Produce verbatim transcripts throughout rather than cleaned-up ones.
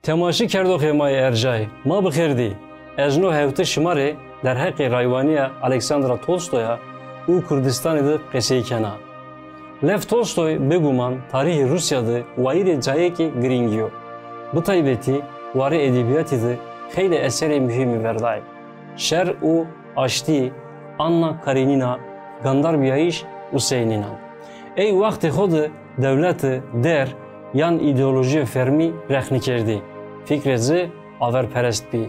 Temaşekerdoxê ma yê erjayî, ma bi xêr dî. Ez no hewte şima rê derheqê raywanîya Alexandra Tolstoya û Kurdistanî de qesey kena. Lev Tolstoy bêguman tarîhê Rûsya de wayîrê cayêkê girîngî yo. Bi taybetî warê edebîyatî de xeylê eserê muhîmî verdayî. Şer û Aştî, Anna Karenîna, Gandarbîyayîş û sey nînan. Ey wextê xo de dewlete, der yan îdeolojîyê fermî rex nêkerdî. Fikrê ci averperest bî.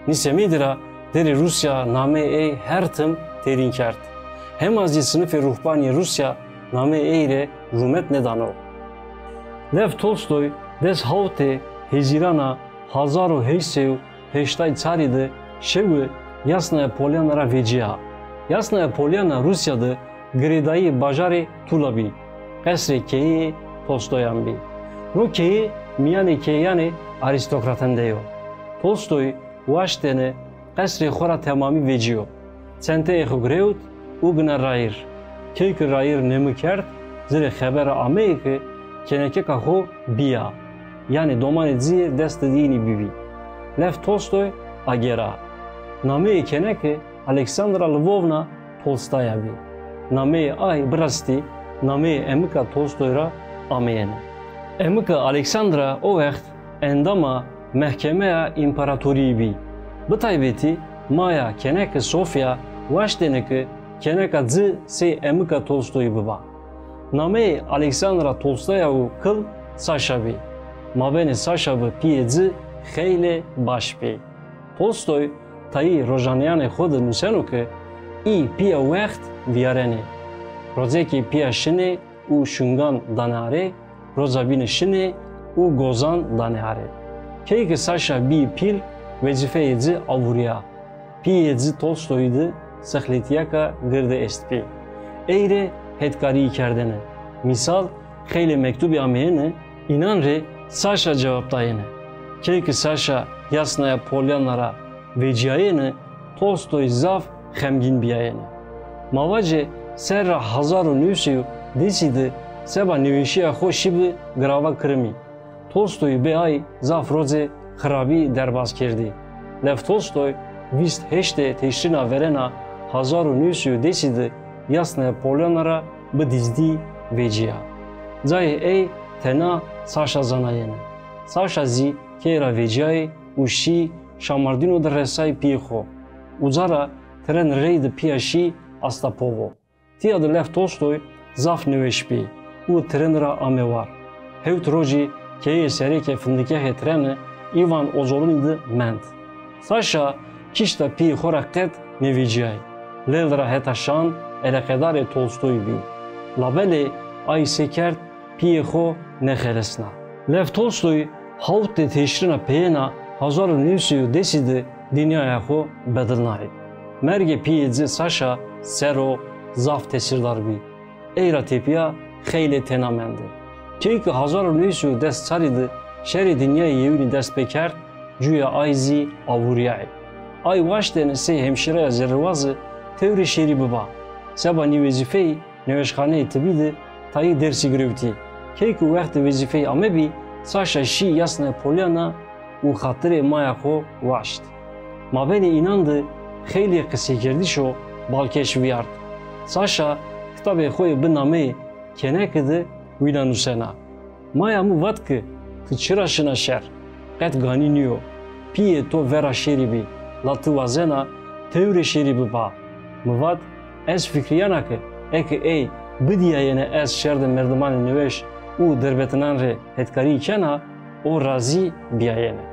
Nî semedî ra derê Rûsya nameyê ey her tim têrîn kerd. Hema zî sinifê ruhbanîyê Rûsya nameyê ey rê rûmet nêdano. Lev Tolstoy des hawtê hezîrana hezar û heşt sey û heştay çarî de şewi Yasnaya Polyana ra vecîya. Yasnaya Polyana Rûsya de girêdayîyê bajarê Tula bî. Qesrê keyeyê Tolstoyan bî. No keye mîyanê keyeyanê arîstokratan de yo. Tolstoy waştêne qesrê xo ra temamî vecîyo. Çenteyê xo girewt û gina rayîr. Key ke rayîr neme kerd, ci rê xebera ameyê ke kenekeka xo bîya, yanî domanê ci yê destê dîyinî bîbî. Lev Tolstoy agêra. Nameyê keneke Alexandra Lvovna Tolstaya bî. Nameyê ay bi rastî nameyê emika Tolstoy ra ameyêne. Emika Alexandra o wext endama mehkemeya împaratorîyî bî. Bi taybetî maya keneke Sofya waştêne ke keneka ci sey emika Tolstoyî biba. Nameyê Alexandra Tolstoya û kil Saşa bî. Mabênê Saşa bi pîyê ci xeylê baş bî. Tolstoy tayî rojaneyanê xo de nuseno ke î pîya wext vîyarenê. Rocekê pîya şinê û şungan danê arê, roca bîne şinê û gozan danê arê. Key ke Saşa bî pîl, wezîfeyê ci avurîya. Pîyê ci Tolstoyî de sexlêtîyeka girde estbî. Ey rê hetkarîyî kerdêne. Mîsal, xeylê mektubî ameyêne, înan rê Saşa cewab dayêne. Key ke Saşa Yasnaya Polyana ra vecîyayêne, Tolstoy zaf xemgîn bîyayêne. Ma vacê serra hezar û new sey û desî de seba nêweşîya xo şîbi girava kirimî. Tolstoyî bê ay zaf rocê xirabî derbaz kerdî. Lev Tolstoy vîst heştê teşrîna verêna hezar û new sey û desî de Yasnaya Polyana ra bi dizdî vecîya. Cayê ey tena Saşa zanayêne. Saşa zî key ra vecîyayê û şî Şamardîno de resayê pîyê xo. Uca ra tren reyde pîya şî asta Povo. Tîya de Lev Tolstoy zaf nêweş bî û tren ra ame war. Hewt rocî keyeyê sereke findikexê trene Îvan Ozolonî de mend. Saşa kîşta pîyê xo ra qet nêvecîyayî. Lêl ra heta şan eleqedarê Tolstoyî bî. Labelê ay sey kerd pîyê xo nêxelesna. Lev Tolstoy hawtê teşrîna peyêna hezar û new sey û desî de dinyaya xo bedilnayê. Mergê pîyê ci Saşa ser o zaf tesîrdar bî. Ey ra tepîya xeylê tena mendê. Key ke hezar û new sey û des çarî de şerê dinyayê yewînî dest pêkerd, cuya ay zî avurîyayê. Ay waştêne sey hemşîreya zerrîwaze tewrê şêrî biba. Seba nî wezîfeyî nêweşxaneyê tibî de tayî dersî girewtî. Key ke wextê wezîfeyî amebî, Saşa şî Yasnaya Polyana û xatirê maya xo waşt. Mabênê înan de xeylê qiseykerdişo balkêş vîyart. Saşa kitabê xo yê bi nameyê Keneke de wîna nusena. Maya mi vat ke ti çira şina şer? Qet ganî nîyo. Pîyê to vera şêrî bî, la ti wazena tewrê şêrî biba. Mi vat, ez fikrîyena ke eke ey bidîyayêne ez şer de merdimanê nêweş û derbetenan rê hetkarî kena, o razî bîyayêne.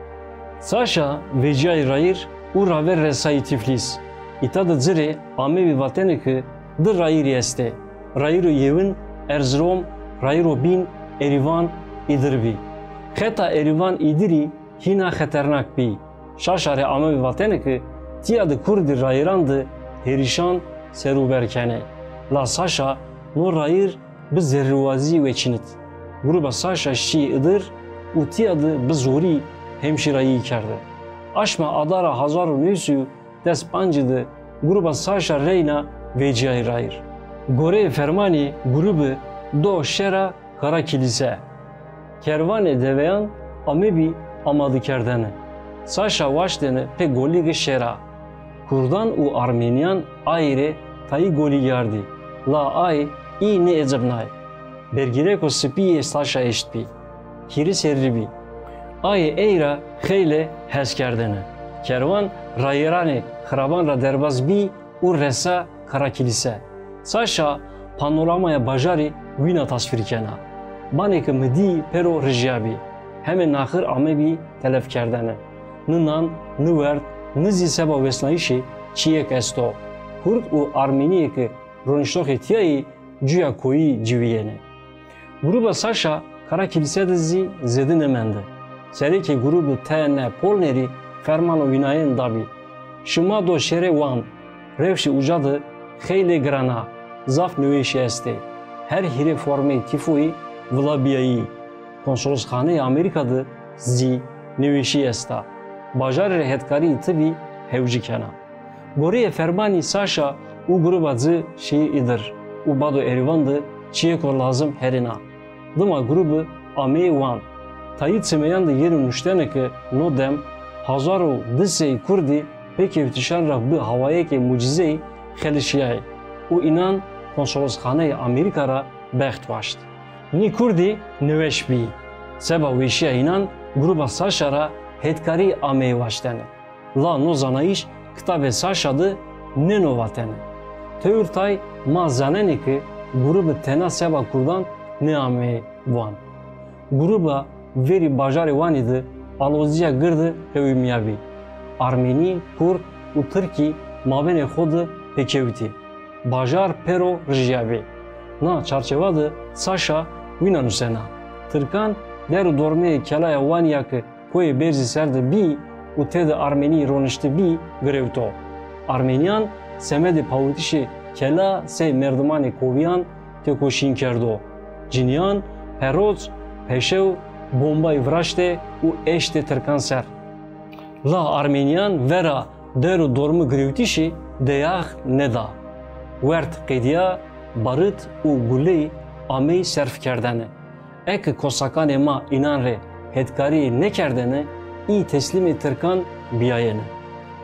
Saşa vecîyayî rayîr û raver resayî Tiflîs. Îta de ci rê amebî vatene ke di rayîrî estê. Rayîro yewin Erzirom, rayîro bîn Erîvan, Îdir bî. Xeta Erîvan Îdirî hîna xeternak bî. Saşa rê amebî vatene ke tîya de kurdî rayîran de hêrişan serûber kenê. La Saşa no rayîr bi zerrîwazî weçînit. Gruba Saşa şî Îdir û tîya de bi zorî hemşîrayî kerde. Aşma adara hezar û new sey û des pancî de gruba Saşa reyna vecîyayî rayîr. Goreyê fermanê grubî do şera Karakilîse. Kervanê deveyan amebî amadîkerdene. Saşa waştêne pê golîge şêra. Kurdan û armenîyan ay rê tayî golî yardî. La ay î nêecebnay. Bergîreko sipî yê Saşa eştbî. Hîrê serrî bî. Ayê ey ra xeylê hes kerdene. Kerwan rayîranê xiraban ra derbaz bî û resa Karakilîse. Saşa panoramaya bajarî wîna tasvîr kena. Banê ke mi dî pêro rijîyabî. Hemê naxir amebî telefkerdene. Ni nan, ni werd, ni zî seba wesnayîşî çîyêk esto. Kurd û armenîyê ke roniştoxê tîya yî cuya koyî ciwîyêne. Grûba Saşa Karakilîse de zî zêde nêmende. Serekê grûbi T N Polnerî fermano wînayên dabî. Şima do şêrê Wan. Rewşê uca de xeylê giran a, zaf nêweşî estê. Her hîrê formeyê tîfoyî vila bîyayî. Konsolosxaneyê Amerîka de zî nêweşî esta. Bajarê rê hetkarîyê tibî hewcî kena. Goreyê fermanî Saşa û grûba ci şîyê Îdir û bado Erîvan de çîyêko lazim herêna. Dima grûbi ameyê Wan. Tayî çimeyan de yeno nuştene ke no dem hazar û di sey kurdî pêkewtişan ra bi hawayêkê mucîzeyî xelişîyayî û înan konsolosxaneyê Amerîka ra bext waşt. Nî kurdî nêweş bîyî. Seba weşîya înan grûba Saşa ra hetkarî ameyî waştene. La no zanayîş kitabê Saşa de nêno vatene. Tewr tay ma zanenê ke grûbi tena seba kurdan nêameyê Wan. Grûba verî bajarê Wanî de alozîya girde qewimîyabî. Armenî, kurd û tirkî mabênê xo de pêkewtî. Bajar pêro rijîyabî. Na çarçewa de Saşa wîna nusena: Tirkan der û dormeyê kelaya Wanî ya ke koyê Bêrzî ser de bî û tede armenî roniştibî girewto. Armenîyan semedê pawitişê kela sey merdimanê kovîyan têkoşîn kerdo. Cinîyan peroz, peşew, bombayî viraştê û eştê tirkan ser. La armenîyan vera der û dormi girewtişî deyax nêda. Werd qedîya, barit û guleyî ameyî serfkerdene. Eke kosakanê ma înan rê hetkarîyê nêkerdene, î teslîmê tirkan bîyayêne.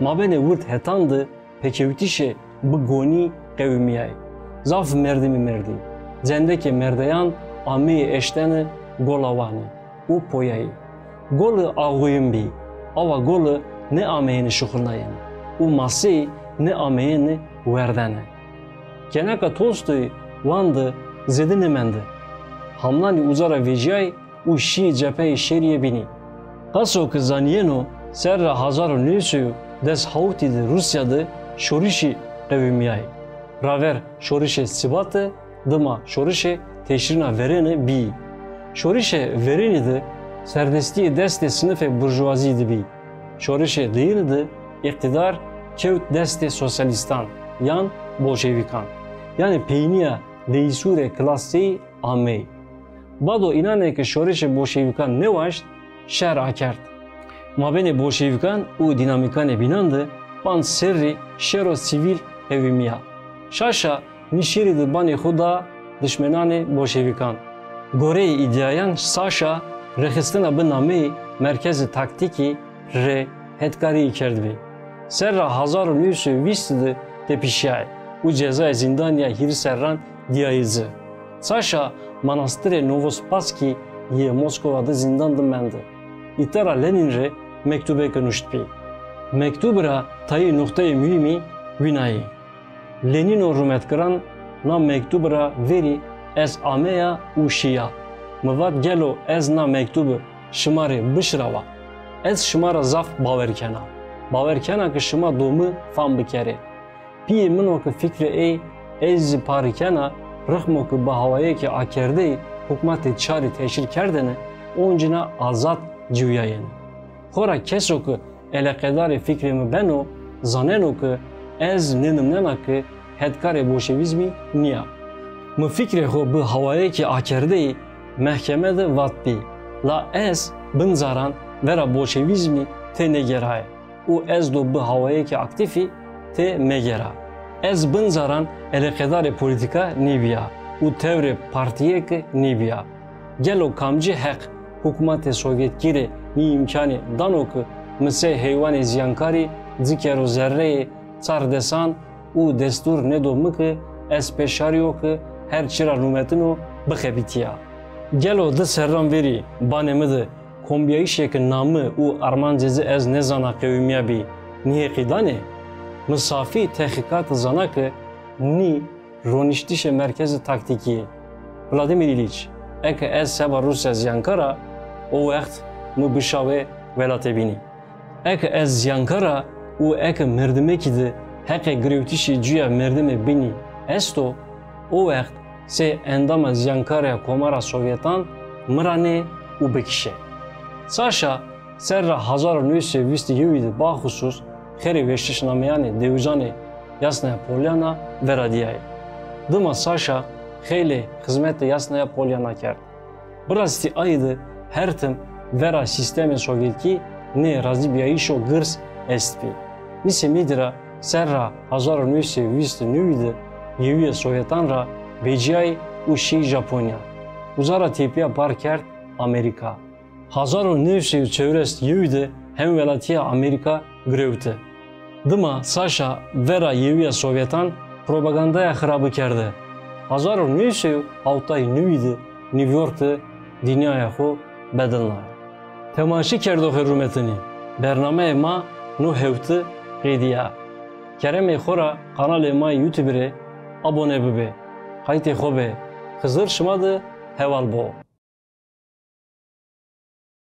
Mabênê wird hetan de pêkewtişê bi gonî qewimîyayî. Zaf merdimî merdî. Cendekê merdeyan ameyî eştene Gola Wanî û poyayî. Goli axoyin bî. Awa goli nêameyêne şuxulnayene û maseyî nêameyêne werdene. Kêneka Tolstoyî Wan de zêde nêmende. Hamnanî uza ra vecîyayî û şîyê cepheyê şêrîye bînî. Qeso ke zanîyeno serra hazar û new sey û des hawtî de Rûsya de şorişî qewimîyayî. Raver şorişê Sîbat de dima şorişê teşrîna verêne bîyî. Şorişê verênî de serdestîye destê sinifê burjuwazî de bî. Şorişê diyine de îqtîdar kewt destê sosyalîstan yan bolşevîkan. Yanî peynîya deyîsûrê klasîyî ameyî. Bado înanê ke şorişê bolşevîkan nêwaşt, şer akerd. Mabênê bolşevîkan û dînamîkanê bînan de panc serrî şero sivîl qewimîya. Saşa nî şerî de banê xo da dişmenanê bolşevîkan. Goreyê îdîayan Saşa rêxistina bi nameyê Merkezê Taktîkî rê hetkarîyî kerdbî. Serra hazar û new sey û vîst de tepişîyayî û cezayê zîndanî ya hîrê serran dîyayî ci. Saşa manastirê Novospasskî yê Moskova de zîndan de mende. Îta ra Lenîn rê mektubêke nuştbî. Mektubi ra tayê nuqteyê muhîmî wîna yê. Lenîno rûmetgiran, na mektubi ra verî ez ameya û şîya. Mi vat gelo ez na mektubi şima rê bişirawa? Ez şima ra zaf bawer kena. Bawer kena ke şima do mi fam bikerê. Pîyê min o ke fikrê ey ez zî parî kena, rixmo ke bi hawayêkê akerdeyî hukmatê çarî teşhîr kerdêne, oncîna azad ciwîyayêne. Xora keso ke eleqedarê fikrê mi beno, zaneno ke ez nênimnena ke hetkarê bolşevîzmî nîya. Mi fikrê xo bi hawayêkê akerdeyî mehkeme de vatbî. La ez bin caran vera bolşevîzmî tênêgêrayê û ez do bi hawayêkê aktîfî têmêgêra. Ez bin caran eleqedarê polîtîka nêbîya û tewrê partîyêke nêbîya. Gelo kamcî heq hukmatê Sovyetkî rê Nî îmkanî dano ki mi sey heywanê zîyankarî ci kero zerreyê çar desan û destûr nêdo mi ki ez pêşarîyo ki her çi ra nûmetino bixebitîya. Gelo di serran verî banê mi de kombîyayîşê ki nami û armancê ci ez nêzana qewimîyabî nîheqî danê? Mi safî tehqîqat zana ki nî roniştişê merkezê taktîkî yê. Vladimir Îlîç, eke ez seba Rûsya zîyankar a, o wext mi bişawê welatê bînî. Eke ez zîyankar a û eke merdimekî de heqê girewtişê cuya merdimê bînî esto, o wext sey endama zîyankarê ya Komara Sovyetan mi ra nê û bikişê. Saşa serra hezar û new sey û vîst û yewî de baxusus xêrê weştişnameyanê dewizanê Yasnaya Polyana vera dîyayê. Dima Saşa xeylê xizmetê Yasnaya Polyana kerd. Bi rastî ayî de her tim vera sîstemê sovyetkî nê razîbîyayîşo girs estbî. Nîsê mîdî ra serra hezar û new sey û vîst û newî de Yewîya Sovyetan ra vecîyayî û şîyî Japonya. Uza ra tepîya par kerd Amerîka. Hezar û new sey û çewres yewî de hemwelatîya Amerîka girewti. Dima Saşa vera Yewîya Sovyetan propagandaya xirabi kerde. Hezar û new sey û hewtay newî de New York de dinyaya xo bedilnaye. Temaşekerdoxê rûmetinî, bernameyê ma no hewti qedîya. Keremê xo ra kanalê ma YouTube rê abone bibê. Qaytê xo bê. Xizir şima de heval bo.